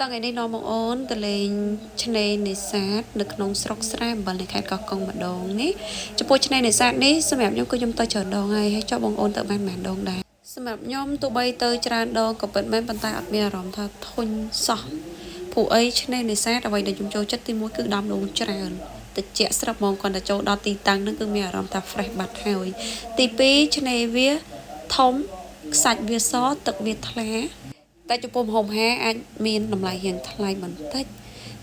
តថ្ងៃនេះនាំបងអូនទៅលេងឆ្នេរនេសាទនៅក្នុងស្រុកស្រែអំបិលនៃខេត្តកោះកុងម្ដងនេះចំពោះឆ្នេរនេសាទនេះសម្រាប់ខ្ញុំគឺខ្ញុំទៅច្រើនដងហើយហើយចុះបងអូនទៅបានប៉ុន្មានដងដែរសម្រាប់ខ្ញុំទោះបីទៅច្រើនដងក៏ពិតមែនប៉ុន្តែអត់មានអារម្មណ៍ថាធុញសោះព្រោះអីឆ្នេរនេសាទអ្វីដែលខ្ញុំចូលចិត្តទីមួយគឺដើមដូងច្រើនតិចស្រាប់ហ្មងគាត់តែចូលដល់ទីតាំងហ្នឹងគឺមានអារម្មណ៍ថា fresh បាត់ហើយទី2ឆ្នេរវាធំខ្សាច់វាសទឹកវាថ្លា តែចំពោះម្ហូបអាហារអាចមានតម្លៃរៀងថ្លៃបន្តិច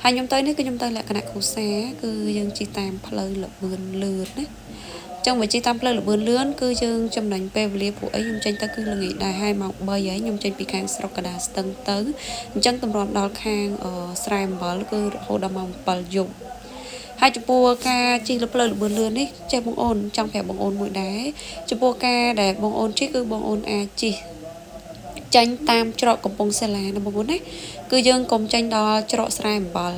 ហើយខ្ញុំទៅនេះគឺខ្ញុំទៅលក្ខណៈគ្រួសារគឺយើងជិះតាមផ្លូវល្បឿនលឿនណាចឹងបើជិះតាមផ្លូវល្បឿនលឿនគឺយើងចំណេញពេលវេលាព្រោះអីខ្ញុំចេញទៅគឺល្ងាចដែរហើយម៉ោង3ហើយខ្ញុំចេញពីខាងស្រុកកដាស្ទឹងទៅអញ្ចឹងទម្រាំដល់ខាងស្រែអំបិលគឺរហូតដល់ម៉ោង7យប់ហើយចំពោះការជិះលើផ្លូវល្បឿនលឿននេះចេះបងអូនចង់ប្រាប់បងអូនមួយដែរចំពោះការដែលបងអូនជិះគឺបងអូនអាចជិះចេញតាមច្រកកំពង់សាឡាណាបងប្អូនណាគឺយើងកុំចេញដល់ច្រកស្រែអំបិល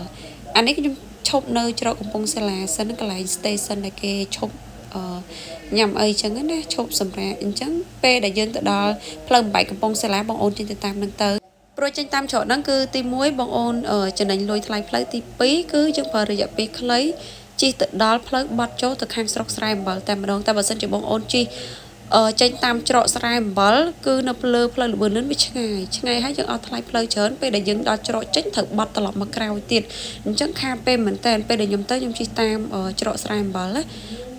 អានេះខ្ញុំឈប់នៅច្រកកំពង់សាឡាសិនកន្លែង station ដែលគេឈប់អឺញ៉ាំអីចឹងណាឈប់សម្រាកអញ្ចឹងពេលដែលយើងទៅដល់ផ្លូវបំបែកកំពង់សាឡាបងអូនចេញទៅតាមនឹងទៅព្រោះចេញតាមច្រកហ្នឹងគឺទី1បងអូនចំណេញលុយថ្លៃផ្លូវទី2គឺយើងប្រើរយៈពេលខ្លីជិះទៅដល់ផ្លូវបត់ចូលទៅខាងស្រុកស្រែអំបិលតែម្ដងតែបើសិនជាបងអូនជិះចេញតាមច្រកស្រែអំបិលគឺនៅលើផ្លូវល្បឿនលឿនវាឆ្ងាយឆ្ងាយហើយយើងអត់ថ្លៃផ្លូវច្រើនពេលដែលយើងដល់ច្រកចេញត្រូវបត់ត្រឡប់មកក្រោយទៀតអញ្ចឹងខាតពេលមែនតើពេលដែលខ្ញុំទៅខ្ញុំជិះតាមច្រកស្រែអំបិលណា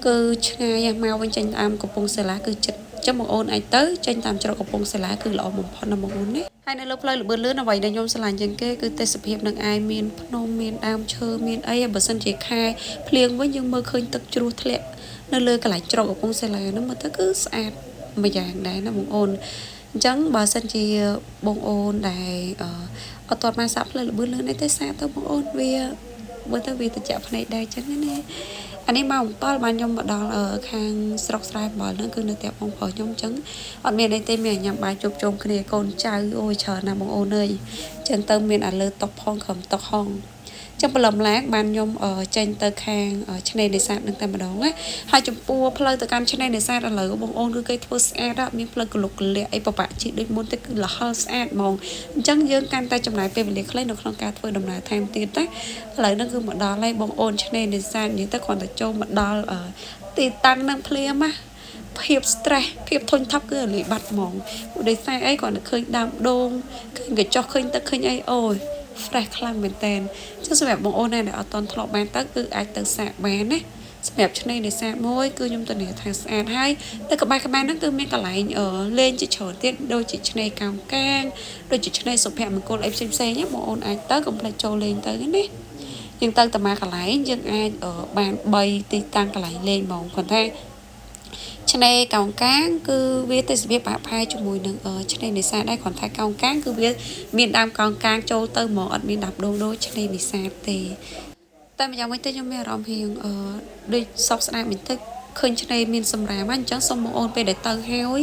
គឺឆ្ងាយមកវិញចេញតាមកំពង់សាឡាគឺចិត្តចឹងបងអូនអាចទៅចេញតាមច្រកកំពង់សាឡាគឺល្អបំផុតណាបងអូនណាហើយនៅលើផ្លូវល្បឿនលឿនអ្វីដែលខ្ញុំស្រឡាញ់ជាងគេគឺទេសភាពនឹងឯងមានភ្នំមានដើមឈើមានអីបើសិនជាខែភ្លៀងវិញយើងមើលឃើញទឹកជ្រោះធ្លាក់នៅលើកន្លែងច្រកកំពង់សាឡាហ្នឹងមើលទៅគឺស្អាតមួយយ៉ាងដែរណាបងអូនអញ្ចឹងបើសិនជាបងអូនដែលអត់ទាន់បានសាកផ្លូវល្បឿនលឿនអីទេសាកទៅបងអូនវាមើលទៅវាត្រជាក់ភ្នែកដែរអញ្ចឹងណាអានេះម៉ោង7បានខ្ញុំមកដល់ខាងស្រុកស្រែអំបិលហ្នឹងគឺនៅផ្ទះបងប្រុសខ្ញុំអញ្ចឹងអត់មានអីទេមានញ៉ាំបាយជប់ជុំគ្នាកូនចៅអូយច្រើនណាស់បងអូនអើយអញ្ចឹងទៅមានអាលើតុផងក្រោមតុហងចឹងព្រលឹមឡើងបានខ្ញុំចេញទៅខាងឆ្នេរនេសាទនឹងតែម្ដងណាហើយចំពោះផ្លូវទៅកាន់ឆ្នេរនេសាទឥឡូវបងអូនគឺគេធ្វើស្អាតអត់មានផ្លូវកលុកកលាក់អីពិបាកជិះដូចមុនទេគឺលហលស្អាតហ្មងអញ្ចឹងយើងកាន់តែចំណាយពេលវេលាខ្លីនៅក្នុងការធ្វើដំណើរថែមទៀតណាឥឡូវហ្នឹងគឺមកដល់ហើយបងអូនឆ្នេរនេសាទនិយាយទៅគ្រាន់តែចូលមកដល់ទីតាំងហ្នឹងភ្លាមណាភាព stress ភាពធុញថប់គឺរលាយបាត់ហ្មងដោយសារអីគ្រាន់តែឃើញដើមដូងឃើញកញ្ចុះឃើញទឹកឃើញអីអូយ fresh ខ្លាំងមែនតើចុះសម្រាប់បងអូនណាដែលអត់តន់ធ្លាប់បានទៅគឺអាចទៅសាកបានណាសម្រាប់ឆ្នេរនេសាទមួយគឺខ្ញុំធានាថាស្អាតហើយនៅក្បែរក្បែរហ្នឹងគឺមានកន្លែងលេងជាច្រើនទៀតដូចជាឆ្នេរកោងកាងដូចជាឆ្នេរសុភមង្គលអីផ្សេងផ្សេងណាបងអូនអាចទៅកុំភ្លេចចូលលេងទៅណាយើងទៅតែមកកន្លែងយើងអាចបាន3ទីតាំងកន្លែងលេងហ្មងគាត់ថាឆ្នេរកោងកាងគឺវាទេសភាពប្រហាក់ប្រហែលជាមួយនឹងឆ្នេរនេសាទដែរគ្រាន់តែកោងកាងគឺវាមានដើមកោងកាងចូលទៅហ្មងអត់មានដើមដូងដូចឆ្នេរនេសាទទេតែម្យ៉ាងវិញទៅខ្ញុំមានអារម្មណ៍រៀងដូចសោកស្ដាយបន្តិចឃើញឆ្នេរមានសម្រាមអញ្ចឹងសូមបងអូនពេលដែលទៅហើយ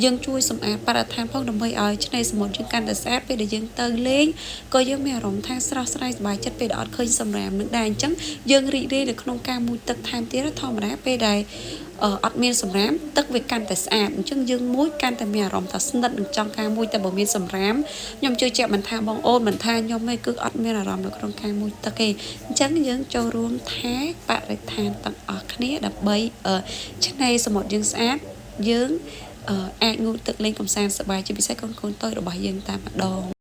យើងជួយសម្អាតបរិស្ថានផងដើម្បីឲ្យឆ្នេរសមុទ្រយើងកាន់តែស្អាតពេលដែលយើងទៅលេងក៏យើងមានអារម្មណ៍ថាស្រស់ស្រាយសប្បាយចិត្តពេលដែលអត់ឃើញសម្រាមនឹងដែរអញ្ចឹងយើងរីករាយនៅក្នុងការមុជទឹកថែមទៀតធម្មតាពេលដែលអត់មានសម្រាមទឹកវាកាន់តែស្អាតអញ្ចឹងយើងមួយកាន់តែមានអារម្មណ៍ថាស្និទ្ធនឹងចង់ការមួយតែបើមានសម្រាមខ្ញុំជឿជាក់មិនថាបងអូនមិនថាខ្ញុំទេគឺអត់មានអារម្មណ៍នៅក្នុងការមួយទឹកទេអញ្ចឹងយើងចូលរួមថែបរិស្ថានទាំងអស់គ្នាដើម្បីឆ្នេរសមុទ្រយើងស្អាតយើងអាចងូតទឹកលេងកម្សាន្តសប្បាយជាពិសេសកូនៗតូចរបស់យើងតែម្ដង។